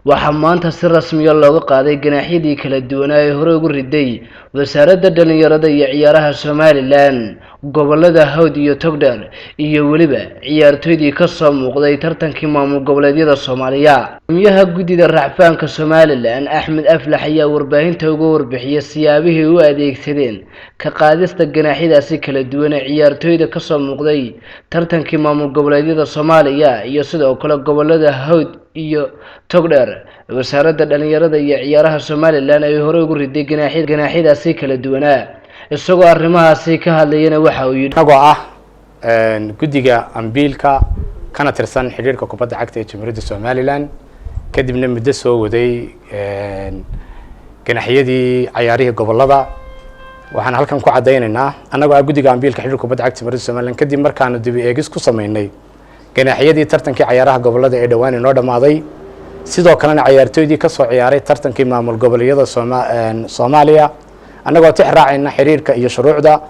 Waxaa maanta si rasmiya looga qaaday ganaaxyadii kala duwanaa ee hore ugu riday Wasaaradda Dhalinyarada iyo Ciyaaraha Somaliland gobolada Hawd iyo Togdheer, iyo weliba ciyaartoydii kasoo muuqday tartankii maamul goboleedyada Soomaaliya. Gudoomiyaha guddida racfaanka Somaliland, Axmed Aflax, ayaa warbaahinta uga warbixiyay siyaabihii u adeegsadeen ka qaadista ganaaxyadaasi kala duwan ee ciyaartoyda kasoo muuqday tartankii maamul goboleedyada Soomaaliya iyo sidoo kale gobolada Hawd iyo Togdheer. Wasaaradda Dhalinyarada iyo Ciyaaraha Somaliland ay hore ugu riday ganaaxyadaasi kala duwanaa. Isagoo arrimahaasi ka hadlayana waxa uu yidhi: Anagoo ah guddiga ambiilka kana tirsan xidhiirka kubadda cagta ee Jamhuuriyadda Somaliland, kadibna muddo soo waday ganaxyadii cayaarihii gobolada, waxaan halkan ku caddaynaynaa, annagoo ah guddiga ambiilka xidhiirka kubadda cagta Jamhuuriyadda Somaliland, kadib markaanu dibi eegis ku sameynay ganaxyadii tartankii cayaaraha gobolada ee dhowaan inoo dhammaaday, sidoo kalena cayaartooydii kasoo ciyaaray tartankii maamul goboleedyada Soomaaliya, annagoo tix raacayna xiriirka iyo shuruucda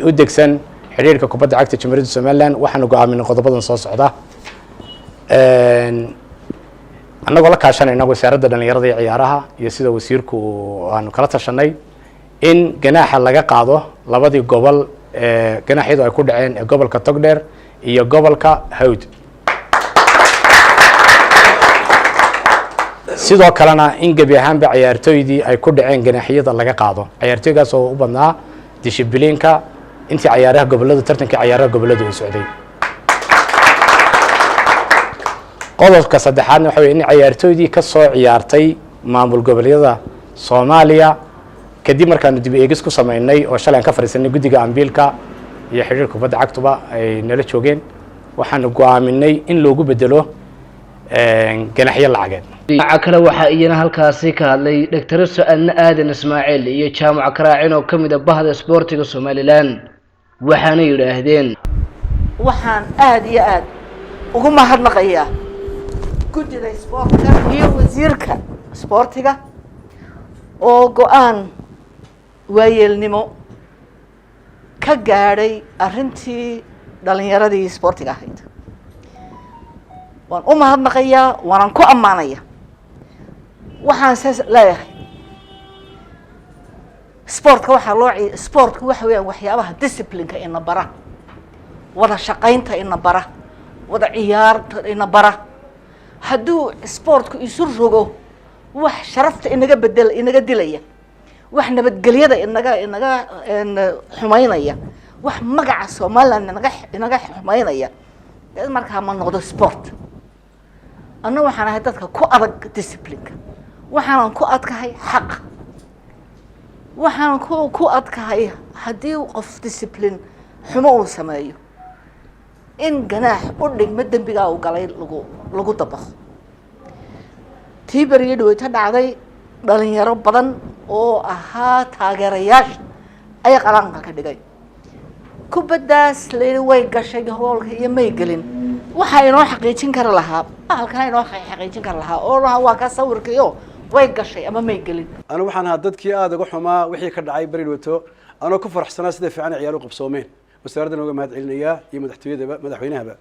u degsan xidhiirka kubadda cagta Jamhuuriyadda Somaliland, waxaanu go-aaminay qodobadan soo socda. Annagoo la kaashanayna Wasaaradda Dhalinyarada iyo Ciyaaraha iyo sida wasiirku aanu kala tashanay in ganaaxa laga qaado labadii gobol ee ganaaxyadu ay ku dhaceen ee gobolka Togdheer iyo gobolka Hawd, sidoo kalena in gebi ahaanba ciyaartooydii ay ku dhaceen ganaaxyada laga qaado, ciyaartooygaas oo u badnaa dishibiliinka intii cayaaraha gobolada, tartankii cayaaraha gobolada uu socday. Qodobka saddexaadna waxa wey in ciyaartooydii ka soo ciyaartay maamul goboleedyada Soomaaliya, kadib markaanu dib eegis ku sameynay oo shalay aan ka fadhiisanay guddiga ambiilka iyo xidhiirka kubadda cagtuba ay nala joogeen, waxaanu go-aaminay in loogu bedelo ganaxyo lacageed. Dhinaca kale, waxaa iyana halkaasi ka hadlay Dhaktar So-aadna Aadan Ismaaciil iyo Jaamac Karaacin oo ka mid a bahda isboortiga Somaliland, waxaana yidhaahdeen: Waxaan aada iyo aada ugu mahadnaqayaa guddida isboortiga iyo wasiirka isboortiga oo go-aan waayeelnimo ka gaadhay arrintii dhalinyaradii isboortiga ahayd. Waan u mahadnaqayaa, waanan ku ammaanaya. Waxaan se leeyahay, sportka waxaa loo sportku waxa weeyaan waxyaabaha disciplineka ina bara, wada shaqaynta ina bara, wada ciyaarta ina bara. Hadduu sportku isu rogo wax sharafta inaga bedel, inaga dilaya, wax nabadgelyada inaga xumaynaya, wax magaca Somaliland inaga xumaynaya, markaa ma noqdo sport. Anna waxaan ahay dadka ku adag disciplineka, waxaanan ku adkahay xaqa, waxaanan ku adkahay haddii qof discipline xumo uu sameeyo in ganaax u dhigma dembigaa uu galay lagu dabaqo. Tii beriyo dhaweyto dhacday, dhalinyaro badan oo ahaa taageerayaasha ayaa qalaanka ka dhigay kubaddaas layidhi way gashay goolka iyo may gelin. Waxaa inoo xaqiijin kari lahaa bahalkana inoo xaqiijin kari lahaa oo lahaa waa kaa sawirkiio way gashay ama may gelin. Anigu waxaan ahaa dadkii aada uga xumaa wixii ka dhacay beri dhaweyto, anoo ku faraxsanaa sida fiican ay ciyaar u qabsoomeen. Wasaaraddan uga mahad celinayaa iyo madaxtooyadaba, madaxweynahaba.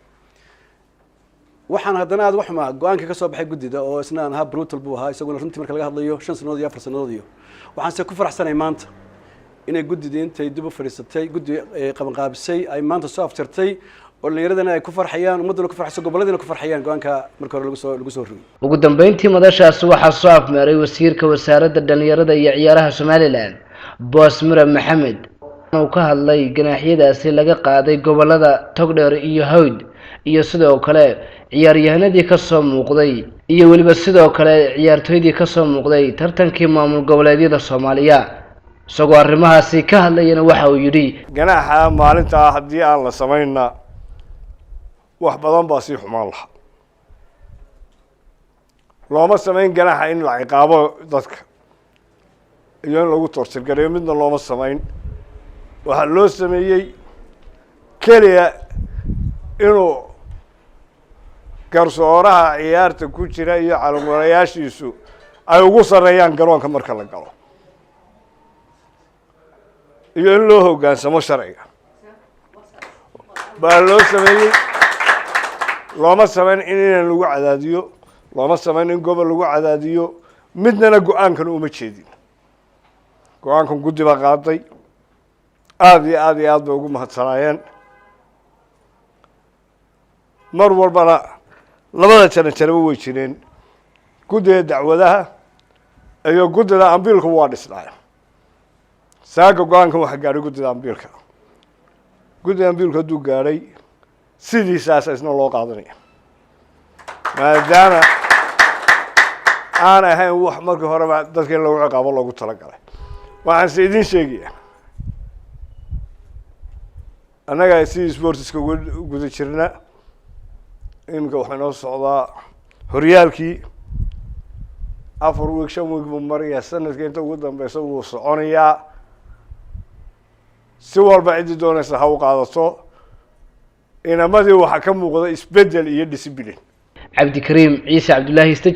Waxaan haddana aada uga xumaa go-aanka ka soo baxay guddida oo isna aan ahaa brutal buu ahaa isaguna runtii marka laga hadlayo 5 sanadood iyo 4 sanadood. Iyo waxaanse ku faraxsanay maanta inay guddidii intay dib u fadhiisatay, guddi qabanqaabisay, ay maanta soo afjartay oo dhalinyaradana ay ku farxayaan, ummadduna ku farxayso, goboladiina ku farxayaan go-aanka marka hore lagu soo rogay. Ugu dambeyntii, madashaasi waxaa soo afmeeray wasiirka Wasaaradda Dhalinyarada iyo Ciyaaraha Somaliland, Boos Mire Maxamed, uu ka hadlay ganaaxyadaasi laga qaaday gobolada Togdheer iyo Hawd, iyo sidoo kale ciyaaryahanadii kasoo muuqday iyo weliba sidoo kale ciyaartooydii kasoo muuqday tartankii maamul goboleedyada Soomaaliya. Isagoo arrimahaasi ka hadlayana waxa uu yidhi: Ganaaxa maalintaa haddii aan la samaynna, wax badan baa sii xumaan lahaa. Looma samayn ganaaxa in la ciqaabo dadka iyo in lagu tortirgareeyo, midna looma samayn. Waxaa loo sameeyey keliya inuu garsooraha ciyaarta ku jira iyo calamwarayaashiisu ay ugu sarreeyaan garoonka marka la galo, iyo in loo hoggaansamo sharciga baa loo sameeyey. Looma samayn in inan lagu cadaadiyo. Looma samayn in gobol lagu cadaadiyo midnana. Go-aankan uma jeedin, go-aankan guddi baa qaaday. Aada iyo aada iyo aad bay ugu mahadsanaayeen. Mar walbana labada jaranjaraba way jireen, guddida dacwadaha iyo guddida ambiilku waa dhisnaa. Saaka go-aankan waxaa gaadhay guddida ambiilka. Guddida ambiilku hadduu gaadhay, sidiisaasa isna loo qaadanaya, maadaama aan ahayn wax markii horeba dadka in lagu ciqaabo loogu talagalay. Waxaan se idin sheegaya, annaga sidii sportiska uga guda jirna, iminka waxaa inoo socdaa horyaalkii. 4 week, 5 week buu marayaa. Sanadka inta ugu dambeysa wuu soconayaa. Si walba ciddii doonaysa ha u qaadato. Inamadii waxaa ka muuqda isbeddel iyo discipline. Cabdikariim Ciise Cabdulaahi.